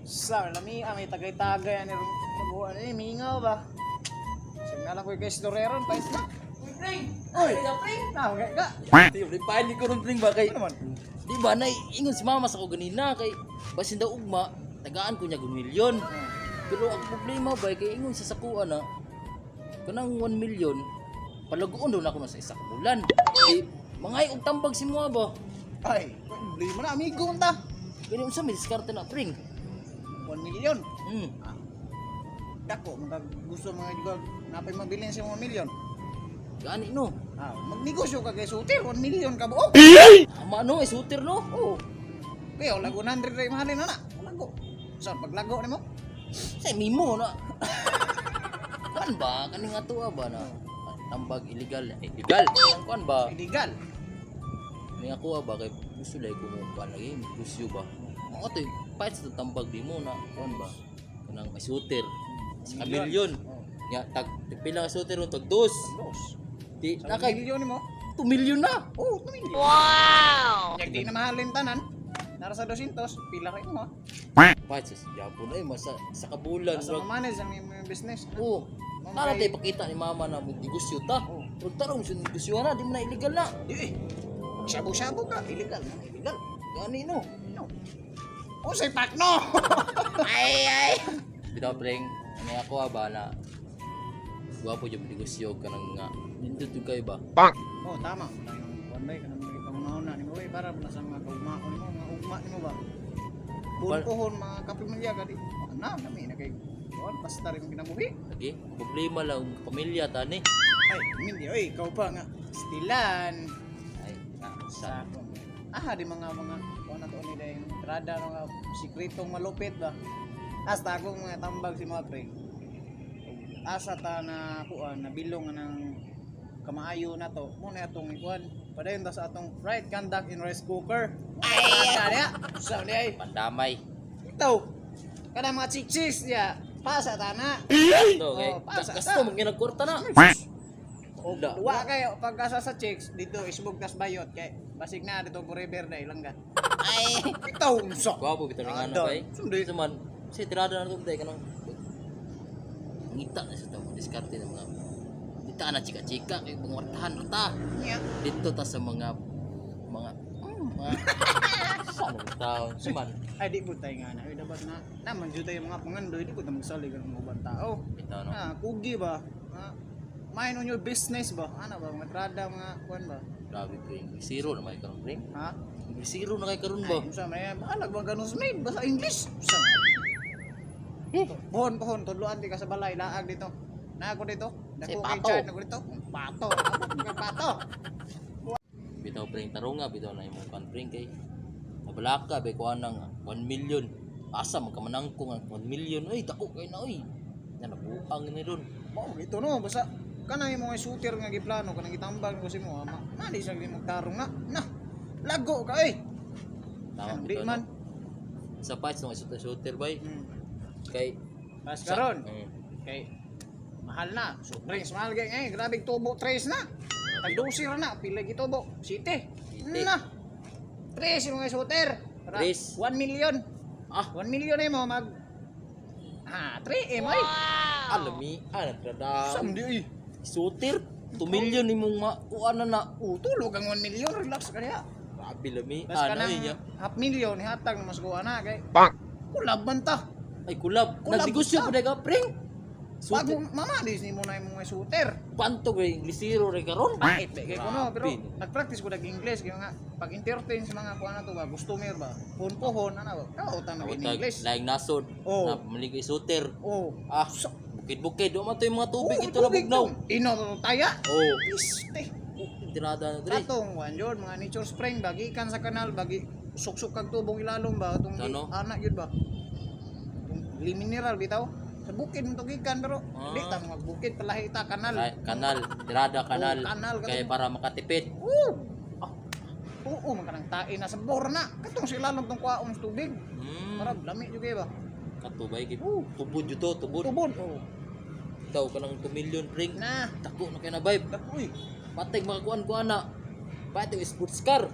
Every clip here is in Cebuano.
Sa lami ah, may tagay-tagay ani ron nabuha ni mingaw ba. Signal ko kay Storeron pa na. Uy, Pring! Uy! Ay, Pring! Na okay ka. Di, pali ko ron, Pring, ba kay Ano man? Di ba, nay, ingon si mama sa ko ganina, kay basin daw ugma, tagaan ko niya milyon. Pero ang problema ba, kay ingon sa sakuan na, kanang 1 million, palaguon daw na ako na sa isa ka bulan. Di, mga og tambag si mga ba? Ay, problema na amigo ta. Gani unsa may diskarte na, Pring? 1 million. Dako man gusto mga juga napay mabilin sa 1 million. Gani no. Ah, magnegosyo ka kay Suter, 1 million ka buok. Tama no, isuter no. Oh. Kaya wala 100 ray mahalin na na. Lago. Sa paglago nimo? Sa mimo na. Kuan ba kaning atoa ba na tambag illegal, ay, illegal. Kuan ba? Illegal. Ning ako ba kay gusto lay ko mo kuan lagi negosyo ba. Ako to pait sa tambag di mo na kuan ba kanang may shooter sa milyon. Oh. Ya tag pila ka shooter ron, tag dos. Dos. Di Sa na kay milyon nimo? 2 million na. Oh, 2 million. Wow! Di na mahalin tanan. Nara sa 200, pila kay mo. Pait sa Japon ay masa sa kabulan Asa murag manage ang imong business. Oh, tara tayo pakita ni mama na negosyo ta. Oh. Pero tarong sa negosyo na, di mo na illegal na. Di eh. Shabu-shabu ka, illegal man, illegal. Gani no. No. Oh, say pak no. Ay ay. Bitaw preng, may ako ba na gwapo yung negosyo ka ng nga nindot yung kayo ba? Oh, tama. Tayong kuan bay kanang mga pangunahon na nimo bay para na sa mga kaugmaon nimo, mga ugma nimo ba. Puhon mga kapamilya ka di. Na, nami na kay kuan basta rin kinabuhi. Lagi, problema lang ang pamilya tani. Ay, hindi oy, ikaw pa nga. Stilan. Ay, Sa ah di mga kuan na to ni dayong trada mga sikretong malupit ba. Hasta akong mga tambag si mga pre. Asa ta na kuan nabilong nga ng kamaayo na to mo na atong ikuan padayon ta sa atong right conduct in rice cooker. Ay, ay, sa ni ay. Pandamay. Ito. Kada mga chikchis ya. Pasa ta na. Ito, okay. Oh, pasa Gasto, ta. mag ginagkwarta na. Wala. Wa kayo pagkasa sa chicks dito isbog tas bayot kay basig na dito forever na ilang ga. Ay. Ito unsa. Gwapo bitaw ng ano Ada. kay. Sundi. Ito man, si tirada na ito tayo kanang ngita na sa tamo diskarte ng mga dita na chika-chika kay pangwartahan na ta. Niya. Dito ta sa mga saan ang taon suman Ay di po tayo nga na. Ay dapat na naman jud tayo mga pangandoy di po ta magsalig ang mga ubang tao. Bitaw no. Ah, kugi ba? Ah, mind on your business ba? Ano ba mga trada mga kuan ba? Grabe pre, zero na may karon pre. Ha? Zero na kay karon ba? Ay, unsa man yan? Bahalag ba ganun sa maid? Basta English. Unsa man? Pohon, pohon, tudloan di ka sa balay, laag dito. Na ako dito. Si Dako kay Pato. Chad, ako dito. Pato. Ako kay Pato. Bitaw pre, tarunga bitaw na imong kan pre kay nabalaka be kuan ng 1 million. Asa man ka manangko nga 1 million oy, dako kay na oy. Na nabuang ni ron. Mao ito no, basta kanang imong shooter nga giplano kanang gitambag ko si mo, ama. Na di siya magtarong na. Na. Lago ka eh. Tama Di bitaw man. no. Sa patch nung shooter shooter bay kay Pas karon. Kay mahal na. So drinks mahal kay eh grabe tubo tres na. Tag 12 ra na pila gitubo. City. City. Na. Tres yung mga shooter. Para Tres. 1 million. Ah, 1 million eh mo mag Ah, 3 M ay. alami, ah, nagtrada. Sam di ay. Shooter, 2 million imong makuan na na. Oh, tulog ang 1 million, relax ka niya. Grabe lami. Bas Ah, ka na ng niya. half million, hatag na mas kuha na kay. Kulab man ta. Ay kulab. Kulab Nagnegosyo ta. pa ka pring. Pag Shooter. mama di ni mo na imong shooter. Panto kay Inglesero rin karon. Pait ba kay kuno pero Grabe. nagpractice ko nag English kay nga pag entertain sa mga kuha na to ba customer ba pohon pohon ana ba kao ta mag Tawag English. laing nasod. Oh. Na maligay shooter. Oh. Ah, So, bukid-bukid. Wa man to yung mga tubig oh, ito na tubig bugnaw. to. Ino taya. Oh, Piste. tirada na dre. Katong wan yun, mga nature spring bagi ikan sa kanal bagi suksok kag tubong ilalom ba atong Ano? anak yun ba. Atong mineral bitaw. Sa bukid mo tong ikan pero Ah. di ta mga bukid palahi ta kanal. Ay, kanal, tirada kanal. Oh, kanal, Kay katong- para makatipid. Oo. Ah. Oo, man kanang tae na sa bor na. Katong sila lang tong kuwaon sa tubig. Para lami jud kay ba. Katubay kay Oh. tubod jud to, tubod. Tubod. Oh. Taw ka ng 2 million ring. Na. Dako na kay na vibe. Uy, Patay makakuan ko ana. Patay sports car.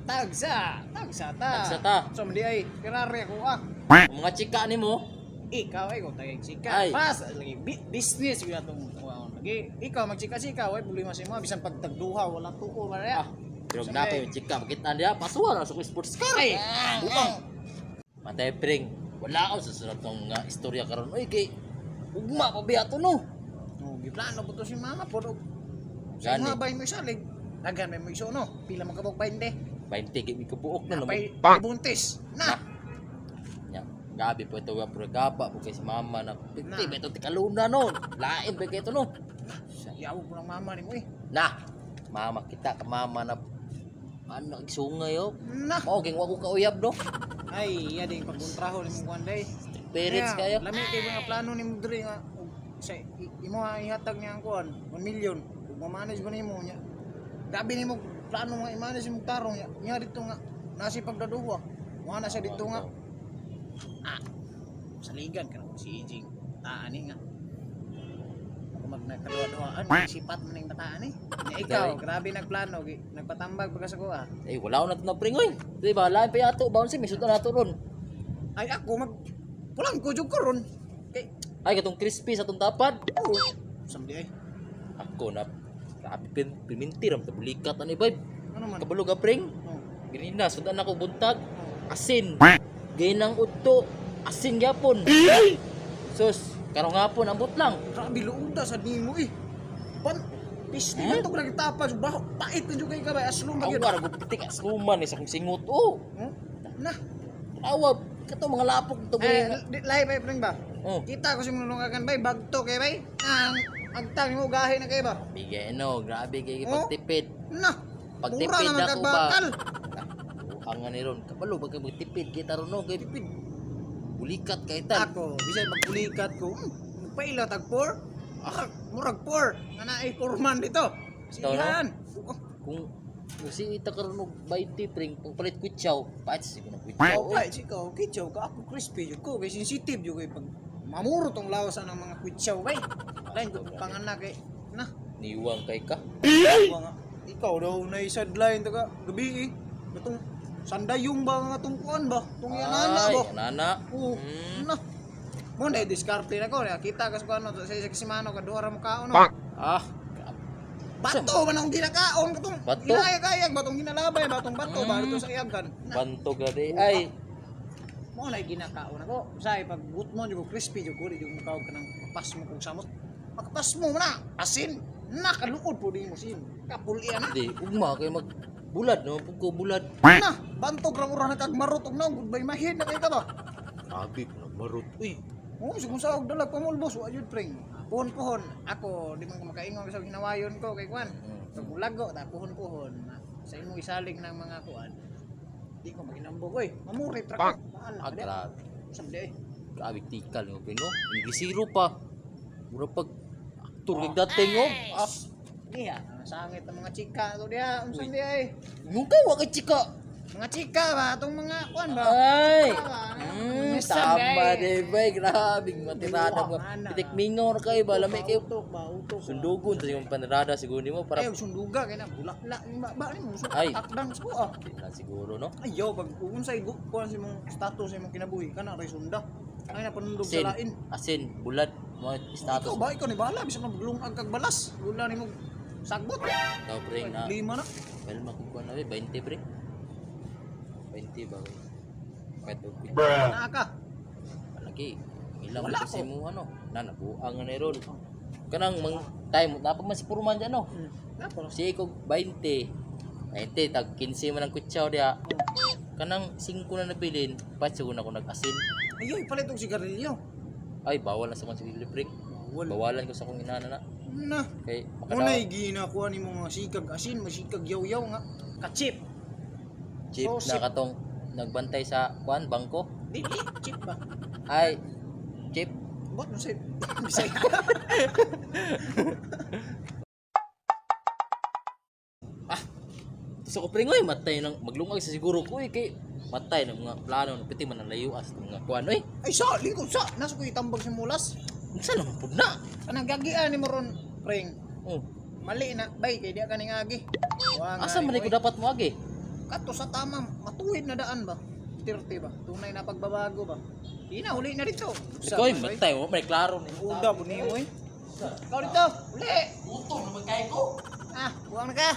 Tagsa, tagsa ta. Tagsa ta. So mandi ay Ferrari ako ah. Mga chika nimo. Ikaw ay kung tagay chika. Ay. Pas lagi business gyud atong kuwaon. Lagi ikaw magchika-chika, way problema sa imo bisan pagtagduha wala tuo ba Ah, pero na pa yung chika makita niya, pasuwa na sa akong sports car. Ay, buang. Matay pring, wala ako sa sunod ng mga istorya karon. Oy kay ugma pa biya to no. Oh, giplano po to si mama po. Sa Gani. mga bay mo isalig. Daghan may mo iso no. Pila man kabog 20. 20 kay mi kabuok na Napay naman. buntis. Na. Nya, gabi po ito wa pero gaba po kay si mama na. Na. Piti ba ito tikaluna no. Lain ba kay ito no. Yaw po ng mama nimo eh. Na, mama kita ka mama na ano sungay oh. Na. Mao ging wa ko kauyab no. Ay, iya ding pagkontraho nimo kuan day. Parents Kaya, kayo. lami kay mga plano nimo diri nga og sa imo nga ihatag niya ang kuan 1 million ug ma-manage ba nimo niya. Grabe nimo plano nga i-manage imong tarong niya. Niya dito nga nasi pagdaduwa. Wa na siya dito nga ah saligan ka si Ijing. Taan ni nga. Ako mag nagkaduwa-duwaan, sipat man ning bataan eh. Nya ikaw, grabe nagplano, nagpatambag pagka sa kuha. Eh wala ko na to na pring oy. Di ba lain pa yato baon si misud na nato ron. Ay ako mag pulang ko jud ko ron. Kay Ay katong crispy sa tong tapad. oh, samdi ay. Ako na grabe pin piminti ram tabulikat ani babe. Ano man? Kabalo ka pring. Oh. Ganina sudan ako buntag. Oh. Asin. Gainang udto. Asin gyapon. Sus, karong hapon ambot lang. Grabe luuda sa nimo eh. Pan piste Hmm? man to grabe tapas baho pait na jud kay ka bay aslong ba Ako gyud. ara gupitik asluman eh sa akong singot. Oh, Hmm? Na. awa kato mga lapok to Eh, eh, di lahi bay pring ba? Oh. Kita ko si mga bay bagto kay bay. Ang agtang mo gahi na kay ba. Bigay no, grabe kay Oh. pagtipid. Na. Pagtipid Mura naman ako kag ba? bakal. Ang nga ni ron, kabalo ba kay magtipid kita ron no, kay bulikat kay tan. Ako, bisay magpulikat ko. Magpaila tag 4. Ah, murag 4. Nga na ay 4 man dito. Ito, no? Sigihan. Kung kung si ita karon og 20 pring pagpalit kutsaw, pait siguro ng kutsaw. Oh, ay, sikaw, kitsaw ka ako crispy jud ko kay sensitive jud kay pag mamuro tong lawas ang mga kwitsaw bay. Lain ko panganak kay na. Niwang kay ka. Ikaw nga. Ikaw daw na sideline ta ka gabi eh. Katong sandayong ba nga tong kuan ba? Tong yanana Ay, ba? yanana. Oo. Mm. Na. Mo na diskarte na ko, nakita ka sa kuan no, sa isa simano ka duha ra mo kaon no. Ah, grabe. Bato man ang ginakaon katong Bato? ginayag-ayag batong ginalabay batong bato ba dito sa iyagan. Na. Bantog na di. Ay, Mo na ginakaon ako. Usay pag mo jud ko crispy jud ko di jud mo kaog kanang kapas mo kung samot. Makapas mo na asin nakaluod po di mo sin. Kapulian na. di ugma kay mag bulad no, pug ko bulad. Na, bantog ra ura na kag marot og naong goodbye mahin na kay ka ba. Grabe ko nagmarot. Uy, Oo, oh, sa og dalag pamulbos wa jud pring. Puhon-puhon ako di man ko makaingon sa ginawayon ko kay kuan. Pag mulago ta puhon-puhon sa imong isalig ng mga kuan. Di ko maginambog oy. Mamurit ra ko. Bahala ah, ka di. grabe. Samdi eh. Grabe tikal nga pino. Gisiro pa. Mura pag aktor kay dating oh. Ah, Diha, sangit ang mga chika to diha. Unsa di ay? yung ka wa kay chika. Mga chika ba atong mga kuan ba? Ay. Ba? Mm, tama di ba? Grabe matirada mo. Ana. Pitik mingaw ra kayo ba lami kayo. Utok ba, utok. ba. Sundugon sa imong panirada siguro nimo para Ay, sunduga kay na bulaklak yung ba nimo. Ay. Takdang sa kuha. Di na siguro no. Ayaw pag unsay kuan sa imong status sa imong kinabuhi kana ray sunda. Ay na panundog Asin, sa lain. asin, bulad, mga status. Ikaw ba ikaw ni bahala bisan maglungag kag balas. Wala nimo sagbot. Daw pre na. Lima na. Well, makukuha na eh, 20 pre. 20 ba? Kahit og Naa ka. Palagi. Ilang Wala ko sa ko. imo ano. Na nabuang na ni ron. Kanang mang time dapat man si Purman dyan no. Napa. Si ko 20. 20 tag 15 man ang kutsaw diha. Kanang 5 na nabilin, patso na ko nag-asin. Ayaw ipalit og sigarilyo. Ay, bawal na sa kong sigarilyo pre. Wala. Bawalan ko sa akong inana na. Na. Kay Muna makadaw ginakuha ni mga sikag asin, masikag yaw-yaw nga. Kachip. chip So, na katong nagbantay sa kuan bangko. Dili, chip ba? Ay, chip. Bot mo sa Bisaya. Sa ko pre ngoy matay nang maglungag sa siguro ko eh kay matay ng mga plano ng piti man ang layuas ng mga kuan oy. Ay sa, lingkod sa. Nasa ko itambag sa mulas. Unsa naman pud na? Kanang gagian ni mo ron, preng. Oh, Mali na, bay, kay di ka ning agi. Wa nga asa man ni ko dapat mo agi? Kato sa tama, matuwid na daan ba? 30 ba? Tunay na pagbabago ba? Di na, uli na dito. Ikaw, matay, wa may klaro ni. Uda po nimo eh. Ikaw dito, uli. Gutom naman kay ko. Ah, buwang na ka.